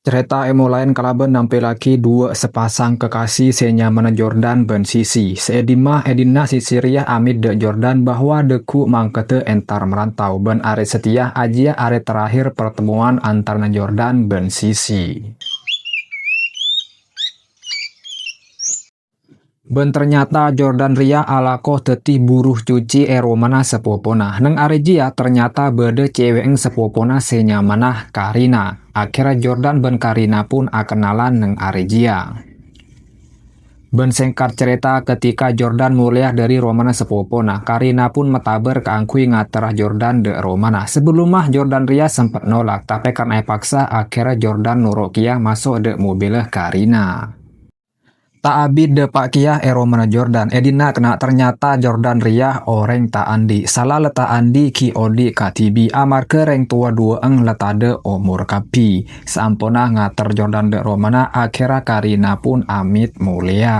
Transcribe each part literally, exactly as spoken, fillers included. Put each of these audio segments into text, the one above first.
Carèta èmolaè kalabân nampèllaghi duwâ' sapasang kakasè sè nyamana Jordan bân Sisi. Sè è dimma, è dinna' Sisi rèya amèt dâ' Jordan bahwa dâgghu' mangkadhâ entar merantau bân arè satèya ajiyâ arè terakhir pertemuan antarana Jordan bân Sisi. Bân ternyata Jordan rèya alako dhâddhi buru cuci è romana sapopona. Neng arè jiyâ ternyata bâdâ cèwè'na sapopona sè nyamana Karina. Akhèrra Jordan bân Karina pun akennalan neng arè jiyâ. Bân sèngkat carèta, ketika Jordan molèya dâri romana sapopona, Karina pun matabâr kaangghuy ngaterra Jordan dâ' romana. Sabellumma Jordan rèya sempet nolak, tapè karna èpaksa, akhèrra Jordan noro' kèya maso' dâ' mobilla Karina. Ta' abit dâpa' kèya è romana Jordan. È dinna' kèna' ternyata Jordan rèya orèng ta' andi'. Sala la ta' andi' ghi' odi' kadhibi' amarghâ rèng towa duwâ'na la tadâ' omor kabbhi. Saamponna ngater Jordan dâ' romana, akhèrra Karina pun amèt molèya.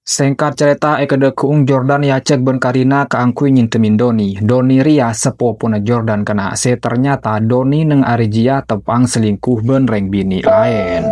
Sèngkat carèta, è kadâgghu'na Jordan èajhâk bân Karina kaangghuy nyèndhemè Doni. Doni rèya sapopona Jordan kèna', sè ternyata Doni neng arè jiyâ teppa'na selingkuh bân rèng binè' laèn.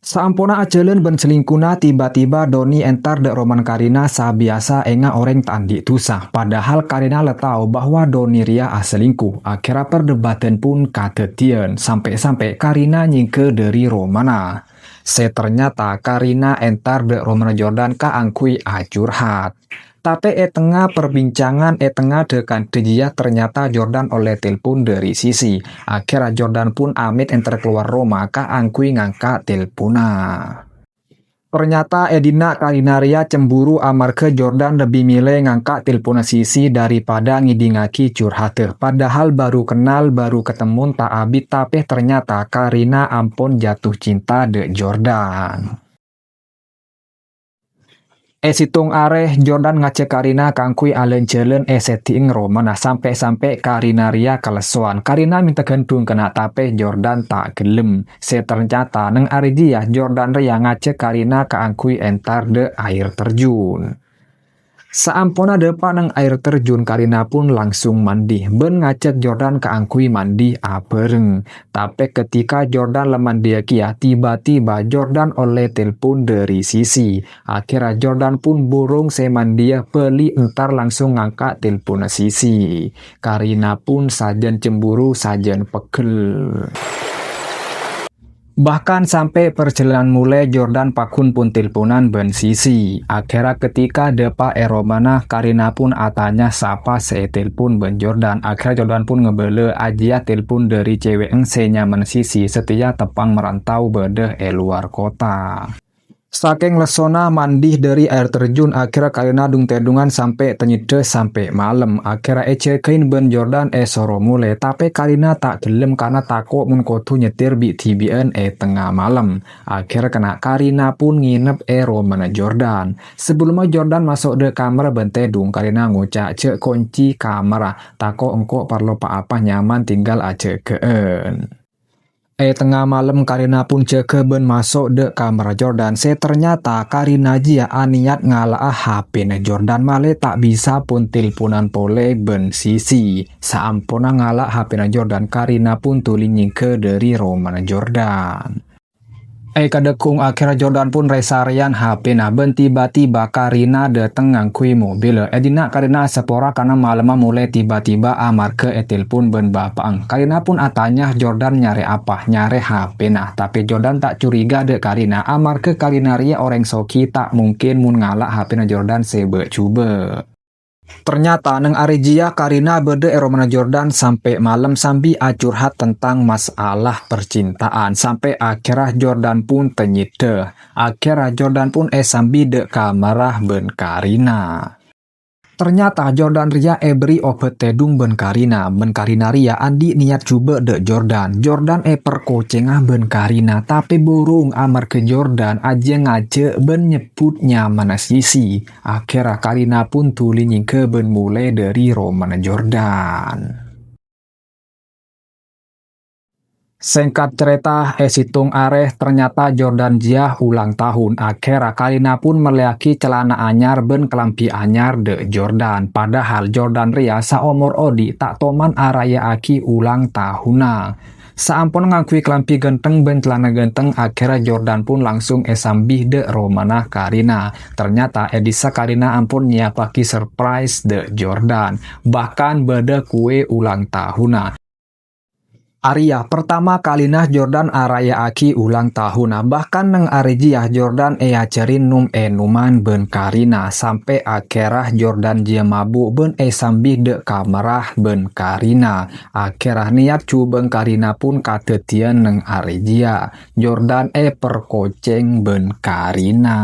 Saamponna ajhâlân bân selingkuhna, tiba-tiba Doni entar dâ' romana Karina sabiyasa ènga' orèng ta' andi' dhusa. Padahal Karina la tao bahwa Doni rèya aselingkuh. Akhèrra perdebatan pun kadhâddhiyân, sampè'-sampè' Karina nyèngghâ dâri romana. Sè ternyata Karina entar dâ' romana Jordan kaangghuy acurhat. Tapè è tengnga perbincangan, è tengnga dhâ-kandhâ jiyâ, ternyata Jordan ollè telpon dâri Sisi. Akhèrra Jordan pun amèt entar kalowar roma kaangghuy ngangka' telponna. Ternyata è dinna' Karina rèya cemburu amarghâ Jordan lebbi mèlè ngangka' telponna Sisi daripada ngèdingngaghi curhaddhâ. Padahal baru kennal, baru ketemmo ta' abit, tapè ternyata Karina ampon jatuh cinta dâ' Jordan. È sèttong arè, Jordan ngajhâk Karina kaangghuy alân-jhâlân è sèdhi'na romana, sampè'-sampè' Karina rèya kalessowan. Karina mènta ghândhung kèna', tapè Jordan ta' ghellem. Sè ternyata, neng arè jiyâ, Jordan rèya ngajhâk Karina kaangghuy entar dâ' aèr terjun. Saamponna dâpa' neng aèr terjun, Karina pun langsung mandi, bân ngajhâk Jordan kaangghuy mandi abhâreng. Tapè ketika Jordan la mandiyâ kèya, tiba-tiba Jordan ollè telpon dâri Sisi. Akhèrra Jordan pun burung sè mandiyâ bâli entar langsung ngangka' telponna Sisi. Karina pun sajân cemburu, sajân peggel. Bahkan sampè' parjhâlânan molè, Jordan pagghun pon telponan bân Sisi. Akhèrra ketika dâpa' è romana, Karina pun atanya sapa sè ètelpon bân Jordan. Akhèrra Jordan pun ngabâlâ, ajiyâ telpon dâri cèwè'na sè nyamana Sisi, satèya teppa'na merantau bâdâ è lowar kottha. Sakèng lessona mandi dâri aèr terjun, akhèrra Karina dung-tèdungan sampè' tènyeddhâ sampè' malem. Akhèrra èjâgâi bân Jordan èsoro molè, tapè Karina ta' ghellem karna tako' mon kodhu nyètir bi'-dhibi'ân è tengnga malem. Akhèrra kèna' Karina pun ngènep è romana Jordan. Sabellumma Jordan maso' dâ' kamarra bân tèdung, Karina ngoca', "Jhâ' konci kamarra, tako' engko' parlo pa-apa, nyaman tinggal ajâgâ'ân." È tengnga malem, Karina pun jâgâ bân maso' dâ' kamarra Jordan, sè ternyata Karina jiyâ anèyat ngala'a H P-na Jordan, malè ta' bisa pon telponan polè bân Sisi. Saamponna ngala' H P-na Jordan, Karina pun dhuli nyèngghâ dâri romana Jordan. È kadhâghung akhèrra Jordan pun rè-sarèyan H P-na, bân tiba-tiba Karina dâteng ngangghuy mobil. È dinna' Karina sapora karna malemma molè tiba-tiba amarghâ ètelpon bân bapa'na. Karina pun atanya Jordan nyarè apa, nyarè H P-na. Tapè Jordan ta' curiga dâ' Karina, amarghâ Karina rèya orèng soghi, ta' mongkèn mon ngala' H P-na Jordan sè bâ'-jhubâ'. Ternyata neng arè jiyâ Karina bâdâ è romana Jordan sampè' malem sambi acurhat tentang masalah percintaan, sampè' akhèrra Jordan pun tènyeddhâ. Akhèrra Jordan pun èsambi dâ' kamarra bân Karina. Ternyata Jordan rèya èberri' obhât tèdung bân Karina, bân Karina rèya andi' niyat jhubâ' dâ' Jordan. Jordan èparkocènga bân Karina, tapè burung amarghâ Jordan ajiyâ ngajhâk bân nyebbhut nyamana Sisi. Akhèrra Karina pun dhuli nyèngghâ bân molè dâri romana Jordan. Sèngkat carèta, è sèttong arè, ternyata Jordan jiyâ ulang tahun. Akhèrra Karina pun mellèyaghi calana anyar bân kalambhi anyar dâ' Jordan. Padahal Jordan rèya saomor odi' ta' toman araya'aghi ulang tahunna. Saamponna ngangghuy kalambhi ghântheng bân calana ghântheng, akhèrra Jordan pun langsung èsambi dâ' romana Karina. Ternyata è dissa Karina ampon nyèyabbhâghi surprise dâ' Jordan. Bahkan bâdâ kuè ulang tahunna. Arèya partama kalina Jordan araya'aghi ulang tahunna. Bahkan neng arè jiyâ Jordan èajhâri nom-ènoman bân Karina, sampè' akhèrra Jordan jiyâ mabu' bân èsambi dâ' kamarra bân Karina. Akhèrra nèyat jhubâng Karina pun kadhâddhiyân neng arè jiyâ. Jordan èperkocèng bân Karina.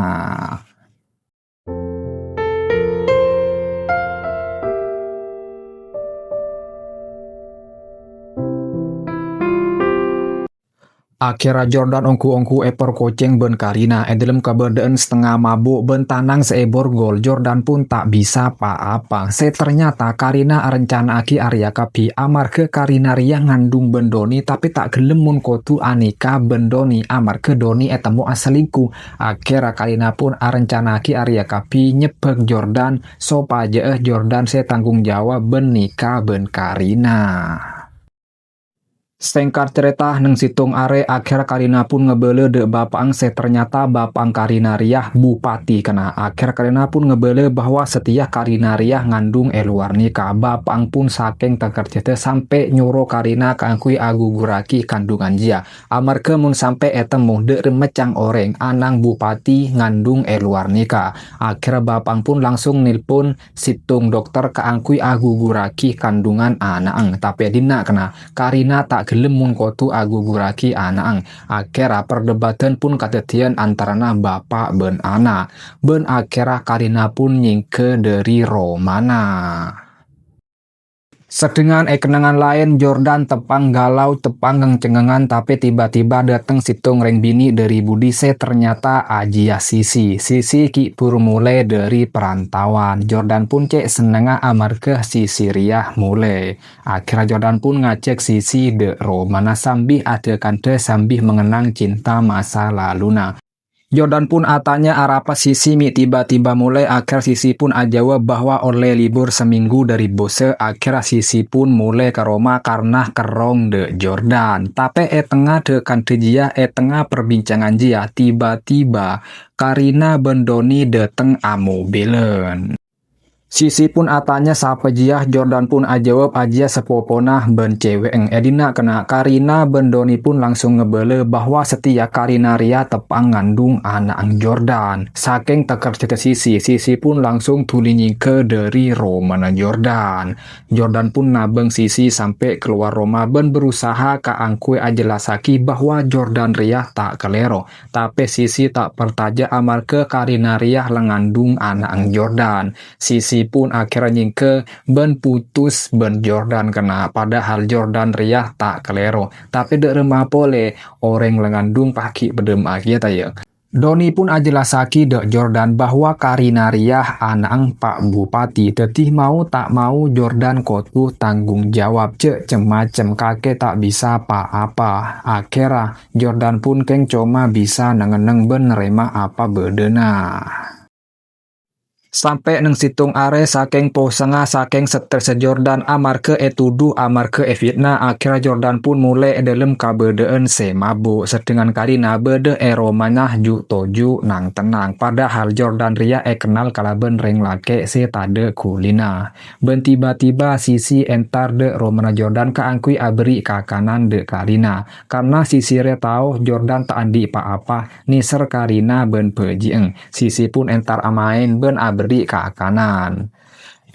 Akhèrra Jordan ongghu-ongghu èperkocèng bân Karina. È dhâlem kabâdâ'ân satengnga mabu' bân tanang sè èborgol, Jordan pun ta' bisa pa-apa. Sè ternyata Karina arencana'aghi arèya kabbhi amarghâ Karina rèya ngandhung bân Doni, tapè ta' ghellem mon kodhu anikah bân Doni amarghâ Doni ètemmo aselingkuh. Akhèrra Karina pun arencana'aghi arèya kabbhi nyèbbhâk Jordan, sopajâ'â Jordan sè tanggung jawab bân nikah bân Karina. Sèngkat carèta, neng sèttong arè, akhèrra Karina pun ngabâlâ dâ' bapa'na sè ternyata bapa'na Karina rèya bupati, kèna. Akhèrra Karina pun ngabâlâ bahwa satèya Karina rèya ngandhung è lowar nikah. Bapa'na pun sakèng takerjhâdhâ sampè' nyoro Karina kaangghuy aghugurraghi kandhungan jiyâ. Amarghâ mon sampè' ètemmo dâ' remma ca'na orèng ana'na bupati ngandhung è lowar nikah. Akhèrra bapa'na pun langsung nelpon sèttong dokter kaangghuy aghugurraghi kandhungan ana'na. Tapè è dinna' kèna, Karina ta' ghellem mon kodhu aghugurraghi ana'na. Akhèrra perdebatan pun kadhâddhiyân antarana bapa' bân ana'. Bân akhèrra Karina pun nyèngghâ dâri romana. Sedhengan è kennengngan laèn, Jordan teppa'na galau, teppa'na ngèng-cengngengan, tapè tiba-tiba dâteng sèttong rèng binè' dâri budi sè ternyata ajiyâ Sisi. Sisi ghi' bhuru molè dâri parantaowan. Jordan pun cè' sennengnga amarghâ Sisi rèya molè. Akhèrra Jordan pun ngajhâk Sisi dâ' romana sambi adhâ-kandhâ sambi mangennang cinta masa laluna. Jordan pun atanya arapa Sisi mè' tiba-tiba molè, akhèrra Sisi pun ajâwâb bahwa ollè libur samènggu dâri bossa, akhèrra Sisi pun molè ka roma karna kerrong dâ' Jordan. Tapè è tengnga dhâ-kandhâ jiyâ, è tengnga perbincangan jiyâ, tiba-tiba Karina bân Doni dâteng amobilan. Sisi pun atanya sapa jiyâ, Jordan pun ajâwâb ajiyâ sapopona bân cèwè'na. È dinna' kèna, Karina bân Doni pun langsung ngabâlâ bahwa satèya Karina rèya teppa'na ngandhung ana'na Jordan. Sakèng takerjhâdhâ Sisi, Sisi pun langsung dhuli nyèngghâ dâri romana Jordan. Jordan pun nabâng Sisi sampè' kalowar roma bân berusaha kaangghuy ajhellassaghi bahwa Jordan rèya ta' kalèro. Tapè Sisi ta' parcajâ amarghâ Karina rèya la ngandhung ana'na Jordan. Sisi pun akhèrra nyèngghâ bân putus bân Jordan kèna, padahal Jordan rèya ta' kalèro. Tapè dâ' remma polè, orèng la ngandhung paghi' padâ ma'aghi, ta' iyâ? Doni pun ajhellassaghi dâ' Jordan bahwa Karina rèya ana'na Pa' Bupati, dhâddhi mau ta' mau Jordan kodhu tanggung jawab, jâ' cem-macem, kakè ta' bisa pa-apa. Akhèrra, Jordan pun kèng coma bisa neng-enneng bân narèma apa bâdâna. Sampè' neng sèttong arè, sakèng posangnga, sakèng stressa Jordan amarghâ ètodhu, amarghâ èfitna, akhèrra Jordan pun molè è dâlem kabâdâ'ân sè mabu', sedhengan Karina bâdâ è romana ju'-toju' nang-tennang. Padahal Jordan rèya èkennal kalabân rèng lakè' sè tadâ' ghulina. Bân tiba-tiba Sisi entar dâ' romana Jordan kaangghuy aberri' kakanan dâ' Karina. Karna Sisi rè tao Jordan ta' andi' pa-apa, nèser Karina bân bhâji'na, Sisi pun entar amaèn bân aberri' kakanan.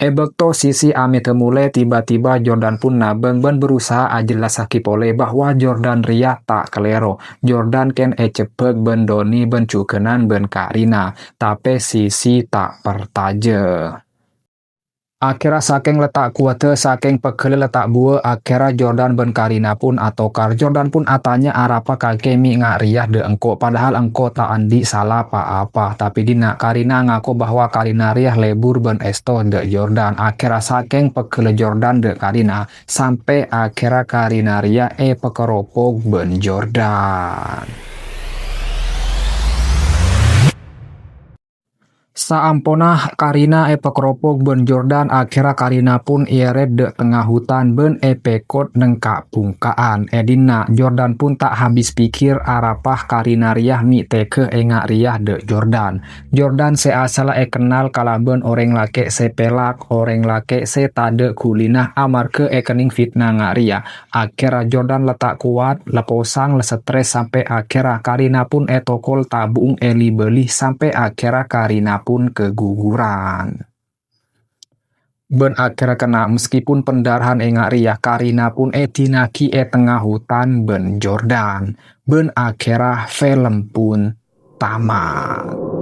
È bâkto Sisi amèdhâ molè, tiba-tiba Jordan pun nabâng bân berusaha ajhellassaghi polè bahwa Jordan rèya ta' kalèro. Jordan kèng èjhebbhâk bân Doni bân jhughânan bân Karina, tapè Sisi ta' parcajâ. Akhèrra sakèng la ta' kowadhâ, sakèng pegghellâ la ta' buwâ, akhèrra Jordan bân Karina pun atokar. Jordan pun atanya, "Arapa kakè mè' nga' rèya dâ' engko', padahal engko' ta' andi' sala pa-apa?" Tapè dinna' Karina ngako bahwa Karina rèya lebur bân èsto dâ' Jordan. Akhèrra sakèng pegghellâ Jordan dâ' Karina, sampè' akhèrra Karina rèya èpakaropok bân Jordan. Saamponna Karina èpakaropok bân Jordan, akhèrra Karina pun èèrèt dâ' tengnga hutan bân èpèkot neng ka'-bungka'an. È dinna', Jordan pun ta' habis pèkkèr arapa Karina rèya mè' tegghâ ènga' rèya dâ' Jordan. Jordan sè asalla èkennal kalabân orèng lakè' sè pèlak, orèng lakè' sè tadâ' ghulina amarghâ èkennèng fitna nga' rèya. Akhèrra Jordan la ta' kowat, la posang, la stres, sampè' akhèrra Karina pun ètokol tabu'eng è li-bâli, sampè' akhèrra Karina pun kaguguran. Bân akhèrra kèng, meskipun pendarahan ènga' rèya, Karina pun èdina'aghi è tengnga hutan bân Jordan. Bân akhèrra film pun tamat.